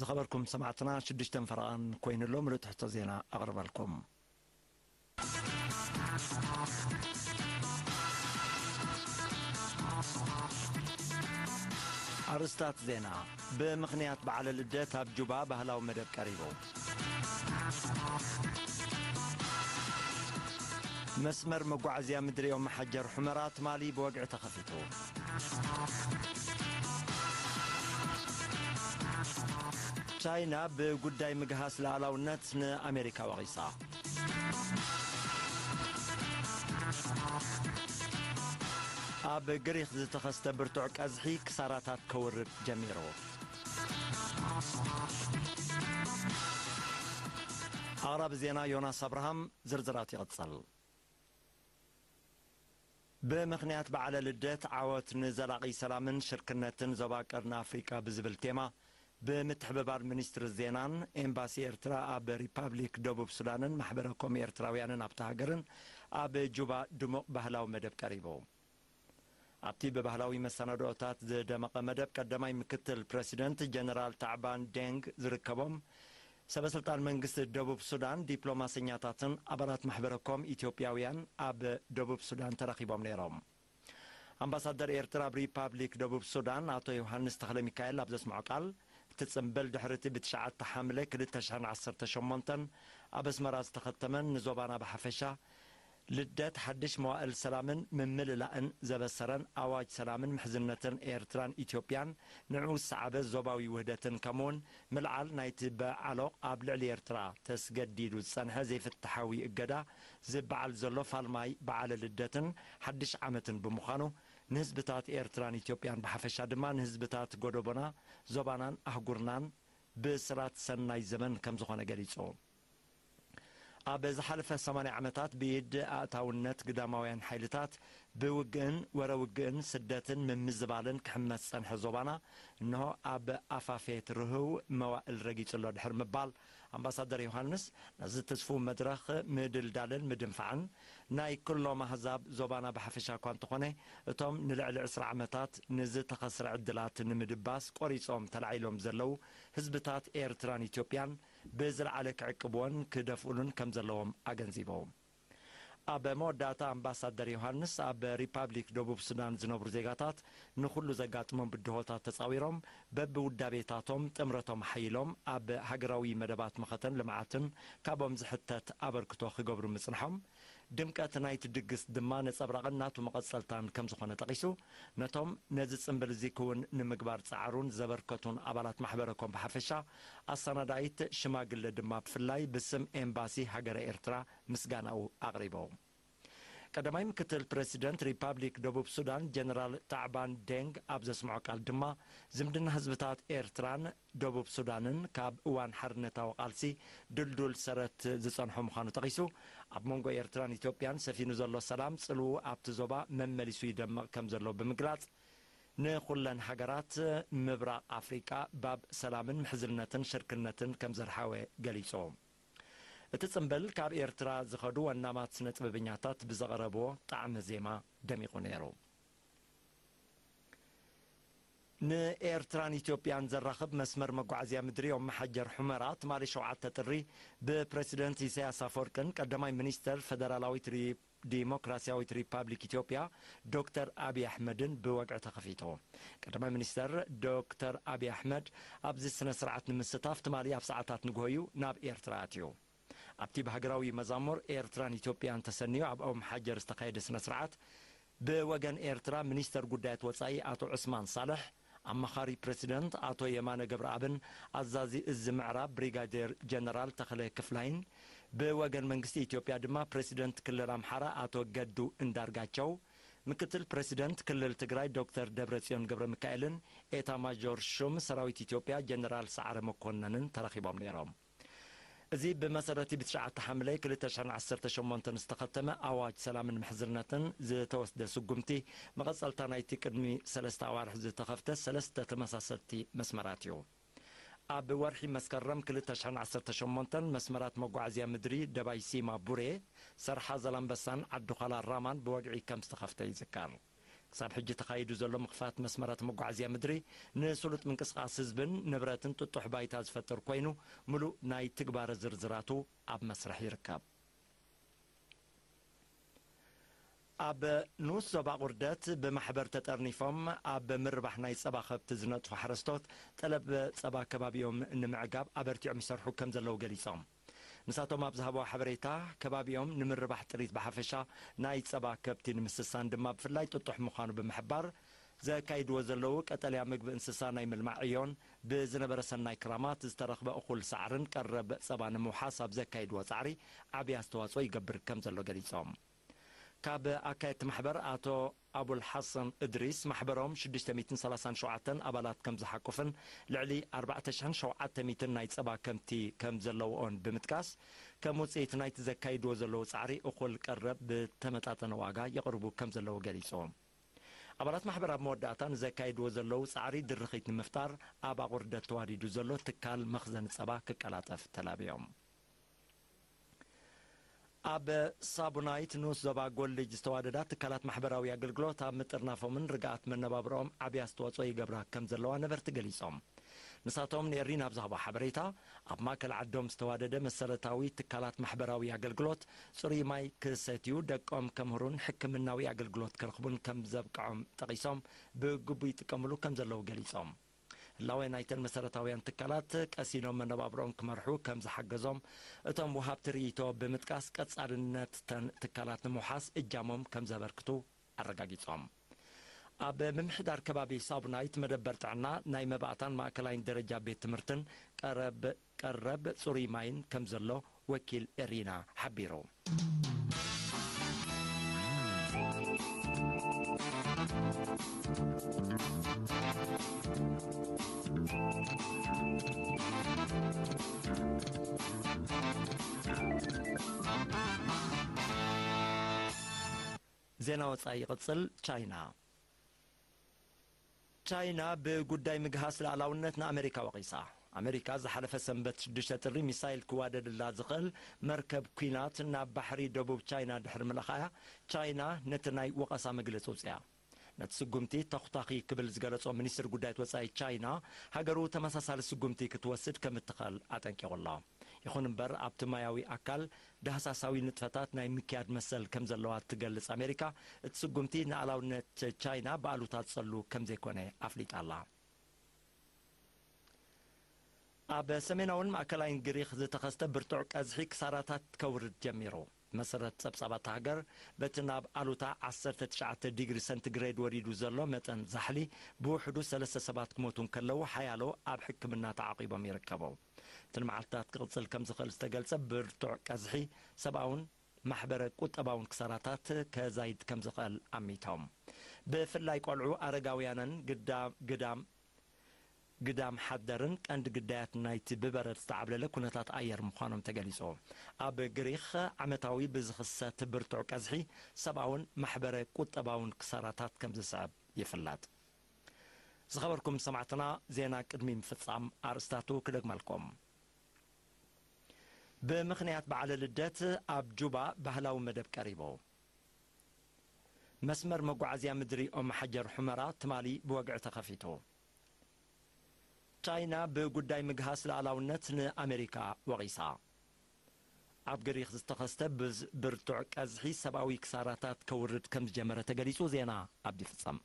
ዝኸበርኩም ሰማዕትና፣ ሽዱሽተን ፈረቓን ኮይኑሎ ምሉእ ትሕቶ ዜና ኣቕርበልኩም። ኣርእስታት ዜና። ብምኽንያት በዓለ ልደት ኣብ ጁባ ባህላዊ መደብ ቀሪቡ። መስመር መጓዓዝያ ምድሪ ኦም መሓጀር ሑመራ ትማሊ ብወግዒ ተኸፊቱ። ቻይና ብጉዳይ ምግሃስ ሉዓላውነት ንኣሜሪካ ወቒሳ። ኣብ ግሪኽ ዝተኸስተ ብርቱዕ ቀዝሒ ክሳራታት ከውርድ ጀሚሩ። ኣቕራቢ ዜና ዮናስ ኣብርሃም። ዝርዝራት ይቕጽል። ብምኽንያት በዓለ ልደት ዓወት ንዘላቒ ሰላምን ሽርክነትን ዞባ ቀርኒ ኣፍሪቃ ብዝብል ቴማ፣ ብምትሕብባር ሚኒስትሪ ዜናን ኤምባሲ ኤርትራ ኣብ ሪፓብሊክ ደቡብ ሱዳንን ማሕበረ ኮም ኤርትራውያንን ኣብታ ሃገርን ኣብ ጁባ ድሙቕ ባህላዊ መደብ ቀሪቡ። ኣብቲ ብባህላዊ መሰናድኦታት ዝደመቐ መደብ፣ ቀዳማይ ምክትል ፕረሲደንት ጀነራል ታዕባን ዴንግ ዝርከቦም ሰበስልጣን መንግስቲ ደቡብ ሱዳን፣ ዲፕሎማሰኛታትን ኣባላት ማሕበረ ኮም ኢትዮጵያውያን ኣብ ደቡብ ሱዳን ተረኺቦም ነይሮም። ኣምባሳደር ኤርትራ ኣብ ሪፓብሊክ ደቡብ ሱዳን ኣቶ ዮሃንስ ተኽለ ሚካኤል ኣብ ዘስምዖ ቃል፣ እቲ ጽምብል ድሕሪ እቲ ብትሽዓተ ሓምለ ክልተ ሽሕን ዓሰርተ ሸሞንተን ኣብ ኣስመራ ዝተኸተመን ንዞባና ብሓፈሻ ልደት ሓድሽ መዋእል ሰላምን ምምልላእን ዘበሰረን ኣዋጅ ሰላምን ምሕዝነትን ኤርትራን ኢትዮጵያን ንዕኡ ዝሰዓበ ዞባዊ ውህደትን ከምኡውን ምልዓል ናይቲ ብዓሎቕ ኣብ ልዕሊ ኤርትራ ተስገዲዱ ዝጸንሐ ዘይፍትሓዊ እገዳ ዝበዓል ዘሎ ፋልማይ በዓለ ልደትን ሓድሽ ዓመትን ብምዃኑ፣ ንህዝብታት ኤርትራን ኢትዮጵያን ብሓፈሻ ድማ ንህዝብታት ጎደቦና፣ ዞባናን ኣህጉርናን ብስራት ሰናይ ዘመን ከም ዝኾነ ገሊጹ። ኣብ ዝሓለፈ ሰማንያ ዓመታት ብኢድ ኣእታውነት ግዳማውያን ሓይልታት ብውግእን ወረ ውግእን ስደትን ምምዝባልን ክሕመስ ዝጸንሐ ዞባና፣ እንሆ ኣብ ኣፋፌት ርህው መዋእል ረጊጹ ኣሎ ድሕሪ ምባል፣ ኣምባሳደር ዮሃንስ፣ ነዚ ትስፉው መድረኽ ምድልዳልን ምድንፋዕን ናይ ኩሎም ኣህዛብ ዞባና ብሓፈሻ እኳ እንተኾነ፣ እቶም ንልዕሊ ዕስራ ዓመታት ንዝተኸስረ ዕድላት ንምድባስ ቆሪጾም ተላዒሎም ዘለዉ ህዝብታት ኤርትራን ኢትዮጵያን ብዝለዓለ ክዕቅብዎን ክደፍኡሉን ከም ዘለዎም ኣገንዚቦም። ኣብ መወዳእታ ኣምባሳደር ዮሃንስ፣ ኣብ ሪፓብሊክ ደቡብ ሱዳን ዝነብሩ ዜጋታት ንኹሉ ዘጋጥሞም ብድሆታት ተጻዊሮም፣ በብውዳቤታቶም ጥምረቶም ሓይሎም ኣብ ሃገራዊ መደባት መኸተን ልምዓትን ካብኦም ዝሕተት ኣበርክቶ ክገብሩ ምጽንሖም፣ ድምቀት ናይቲ ድግስ ድማ ነጸብራቕን ናቱ መቐጸልታን ከም ዝኾነ ጠቒሱ፣ ነቶም ነዚ ጽምብል እዚ ክውን ንምግባር ጸዓሩን ዘበርከቱን ኣባላት ማሕበረ ኮም ብሓፈሻ፣ ኣሰናዳኢት ሽማግለ ድማ ብፍላይ ብስም ኤምባሲ ሃገረ ኤርትራ ምስጋናኡ ኣቕሪቡ። ቀዳማይ ምክትል ፕረሲደንት ሪፓብሊክ ደቡብ ሱዳን ጀነራል ታዕባን ዴንግ ኣብ ዘስምዖ ቃል ድማ፣ ዝምድና ህዝብታት ኤርትራን ደቡብ ሱዳንን ካብ እዋን ሓርነታዊ ቃልሲ ድልዱል ሰረት ዝጸንሖ ምዃኑ ጠቒሱ፣ ኣብ መንጎ ኤርትራን ኢትዮጵያን ሰፊኑ ዘሎ ሰላም ጽልዉ ኣብቲ ዞባ መመሊሱ ይደምቕ ከም ዘሎ ብምግላጽ፣ ንኹለን ሃገራት ምብራቕ ኣፍሪቃ ባብ ሰላምን ምሕዝነትን ሽርክነትን ከም ዘርሓወ ገሊጹ። እቲ ጽምብል ካብ ኤርትራ ዝኸዱ ወናማት ስነ ጥበበኛታት ብዘቕረብዎ ጣዕመ ዜማ ደሚቑ ነይሩ። ንኤርትራን ኢትዮጵያን ዘራኽብ መስመር መጓዓዝያ ምድሪ ኦም መሓጀር ሑመራ ትማሊ ሸውዓተ ጥሪ ብፕረሲደንት ኢሳያስ ኣፈወርቅን ቀዳማይ ሚኒስተር ፈደራላዊት ሪ-፣ ዲሞክራሲያዊት ሪፓብሊክ ኢትዮጵያ ዶክተር ኣብይ ኣሕመድን ብወግዒ ተኸፊቱ። ቀዳማይ ሚኒስተር ዶክተር ኣብይ ኣሕመድ ኣብዚ ስነ ስርዓት ንምስታፍ ትማሊ ኣብ ሰዓታት ንግሆ እዩ ናብ ኤርትራ ኣትዩ። ኣብቲ ብሃገራዊ መዛሙር ኤርትራን ኢትዮጵያን ተሰንዩ ኣብ ኦም ሓጀር ዝተኻየደ ስነ ስርዓት፣ ብወገን ኤርትራ ሚኒስተር ጉዳያት ወጻኢ ኣቶ ዑስማን ሳልሕ፣ ኣማኻሪ ፕረሲደንት ኣቶ የማነ ገብረኣብን ኣዛዚ እዚ ምዕራብ ብሪጋዴር ጀነራል ተኽለ ክፍላይን፣ ብወገን መንግስቲ ኢትዮጵያ ድማ ፕረሲደንት ክልል ኣምሓራ ኣቶ ገዱ እንዳርጋቸው፣ ምክትል ፕረሲደንት ክልል ትግራይ ዶክተር ደብረጽዮን ገብረ ሚካኤልን ኤታ ማጆር ሹም ሰራዊት ኢትዮጵያ ጀነራል ሰዓረ መኮነንን ተረኺቦም ነይሮም። እዚ ብመሰረቲ ብትሽዓተ ሓምለ ክልተ ሽሕን ዓሰርተ ሸሞንተን ዝተኸተመ ኣዋጅ ሰላምን ምሕዝነትን ዝተወስደ ስጉምቲ፣ መቐጸልታ ናይቲ ቅድሚ ሰለስተ ኣዋርሕ ዝተኸፍተ ሰለስተ ተመሳሰልቲ መስመራት እዩ። ኣብ ወርሒ መስከረም ክልተ ሽሕን ዓሰርተ ሸሞንተን መስመራት መጓዓዝያ ምድሪ ደባይ ሲማ ቡሬ፣ ሰርሓ ዛላምበሳን ዓዲ ዃላ ራማን ብወግዒ ከም ዝተኸፍተ ይዝከር። ክሳብ ሕጂ ተኻይዱ ዘሎ ምኽፋት መስመራት መጓዓዝያ ምድሪ ንስሉጥ ምንቅስቓስ ህዝብን ንብረትን ጥጡሕ ባይታ ዝፈጥር ኮይኑ፣ ምሉእ ናይ ትግባረ ዝርዝራቱ ኣብ መስርሕ ይርከብ። ኣብ ንኡስ ዞባ ቁርደት ብማሕበር ተጠርኒፎም ኣብ ምርባሕ ናይ ጸባ ከብቲ ዝነጥፉ ሓረስቶት፣ ጠለብ ጸባ ከባቢኦም ንምዕጋብ ኣበርቲዖም ይሰርሑ ከም ዘለዉ ገሊጾም። ንሳቶም ኣብ ዝሃብዎ ሓበሬታ፣ ከባቢኦም ንምርባሕ ጥሪት ብሓፈሻ፣ ናይ ጸባ ከብቲ ንምስሳን ድማ ብፍላይ ጥጡሕ ምዃኑ ብምሕባር፣ ዘካይድዎ ዘለዉ ቀጠልያ ምግቢ እንስሳ ናይ ምልማዕ ዕዮን ብዝነበረ ሰናይ ክራማት ዝተረኽበ እኹል ሳዕርን ቀረብ ጸባ ንምውሓስ ኣብ ዘካይድዎ ጻዕሪ ዓቢ ኣስተዋጽኦ ይገብር ከም ዘሎ ገሊጾም። ካብ ኣካየድቲ ማሕበር ኣቶ ኣቡል ሓሰን እድሪስ፣ ማሕበሮም ሽዱሽተ ሚእትን ሰላሳን ሸውዓተን ኣባላት ከም ዝሓቁፍን ልዕሊ ኣርባዕተ ሽሕን ሸውዓተ ሚእትን ናይ ጸባ ከብቲ ከም ዘለውኦን ብምጥቃስ፣ ከም ውጽኢት ናይቲ ዘካይድዎ ዘለዉ ጻዕሪ እኹል ቀረብ ብተመጣጠነ ዋጋ የቕርቡ ከም ዘለዉ ገሊጾም። ኣባላት ማሕበር ኣብ መወዳእታ ንዘካይድዎ ዘለዉ ጻዕሪ ድርኺት ንምፍጣር ኣብ ኣቑርደት ተዋዲዱ ዘሎ ትካል መኽዘን ጸባ ክቀላጠፍ ተላብዮም። ኣብ ሳቡናይት ንኡስ ዞባ ጎልጅ ዝተዋደዳ ትካላት ማሕበራዊ ኣገልግሎት ኣብ ምጥርናፎምን ርግኣት መነባብሮኦም ዓቢ ኣስተዋጽኦ ይገብራ ከም ዘለዋ ነበርቲ ገሊጾም። ንሳቶም ንኤሪና ኣብ ዝሃቦ ሓበሬታ፣ ኣብ ማእከል ዓዶም ዝተዋደደ መሰረታዊ ትካላት ማሕበራዊ ኣገልግሎት ጽሩይ ማይ ክሰትዩ፣ ደቆም ከምህሩን ሕክምናዊ ኣገልግሎት ክረኽቡን ከም ዘብቅዖም ጠቒሶም፣ ብግቡእ ይጥቀምሉ ከም ዘለዉ ገሊጾም። ህላወ ናይተን መሰረታውያን ትካላት ቀስ ኢሎም መነባብሮኦም ክመርሑ ከም ዝሓገዞም እቶም ወሃብቲ ርእይቶ ብምጥቃስ፣ ቀጻልነት ተን ትካላት ንምውሓስ እጃሞም ከም ዘበርክቱ ኣረጋጊጾም። ኣብ ምምሕዳር ከባቢ ሳቡናይት መደበር ጥዕና ናይ መባእታን ማእከላይን ደረጃ ቤት ትምህርትን ቀረብ ቀረብ ጽሩይ ማይን ከም ዘሎ ወኪል ኤሪና ሓቢሩ። ዜና ወጻኢ ይቕጽል። ቻይና ቻይና ብጉዳይ ምግሃስ ሉዓላውነት ንኣመሪካ ወቒሳ። ኣመሪካ ዝሓለፈ ሰንበት ሽዱሽተ ጥሪ ሚሳይል ክዋደድላ ዝኽእል መርከብ ኲናት ናብ ባሕሪ ደቡብ ቻይና ድሕሪ ምልኣኻያ፣ ቻይና ነቲ ናይ ወቐሳ መግለጺ ኣውጺኣ። ነቲ ስጉምቲ ተኹታኺ ክብል ዝገለጾ ሚኒስትሪ ጉዳያት ወጻኢ ቻይና፣ ሃገሩ ተመሳሳሊ ስጉምቲ ክትወስድ ከም እትኽእል ኣጠንቂቑ ኣሎ። ይኹን እምበር፣ ኣብቲ ማያዊ ኣካል ዳህሳሳዊ ንጥፈታት ናይ ምክያድ መሰል ከም ዘለዋ እትገልጽ ኣሜሪካ፣ እቲ ስጉምቲ ንኣላውነት ቻይና ብኣሉታ ትጸሉ ከም ዘይኮነ ኣፍሊጣ ኣላ። ኣብ ሰሜናውን ማእከላይን ግሪኽ ዝተኸስተ ብርቱዕ ቀዝሒ ክሳራታት ከውርድ ጀሚሩ። መሰረት ጸብጻባት ሃገር፣ በቲ ናብ ኣሉታ ዓሰርተ ትሽዓተ ዲግሪ ሰንቲግሬድ ወሪዱ ዘሎ መጠን ዛሕሊ፣ ብውሕዱ ሰለስተ ሰባት ክሞቱ እንከለዉ፣ ሓያሎ ኣብ ሕክምና ተዓቒቦም ይርከቡ። እቲ ንመዓልታት ክቕጽል ከም ዝኽእል ዝተገልጸ ብርቱዕ ቀዝሒ፣ ሰብኣውን ማሕበረ ቁጠባውን ክሳራታት ከዛይድ ከም ዝኽእል ኣሚቶም። ብፍላይ ቆልዑ፣ ኣረጋውያንን ግዳ-፣ ግዳም፣ ግዳም ሓደርን ቀንዲ ግዳያት ናይቲ ብበረድ ዝተዓብለለ ኩነታት ኣየር ምዃኖም ተገሊጹ። ኣብ ግሪኽ ዓመታዊ ብዝኽሰት ብርቱዕ ቀዝሒ፣ ሰብኣውን ማሕበረ ቁጠባውን ክሳራታት ከም ዝስዕብ ይፍለጥ። ዝኸበርኩም ሰማዕትና፣ ዜና ቅድሚ ምፍጻም ኣርእስታቱ ክደግመልኩም። ብምኽንያት በዓለ ልደት ኣብ ጁባ ባህላዊ መደብ ቀሪቡ። መስመር መጓዓዝያ ምድሪ ኦም ሓጀር ሑመራ ትማሊ ብወግዒ ተኸፊቱ። ቻይና ብጉዳይ ምግሃስ ሉዓላውነት ንኣመሪካ ወቒሳ። ኣብ ግሪኽ ዝተኸስተ ብዝ-፣ ብርቱዕ ቀዝሒ ሰብኣዊ ክሳራታት ከውርድ ከም ዝጀመረ ተገሊጹ። ዜና ኣብዲ ይፍጸም።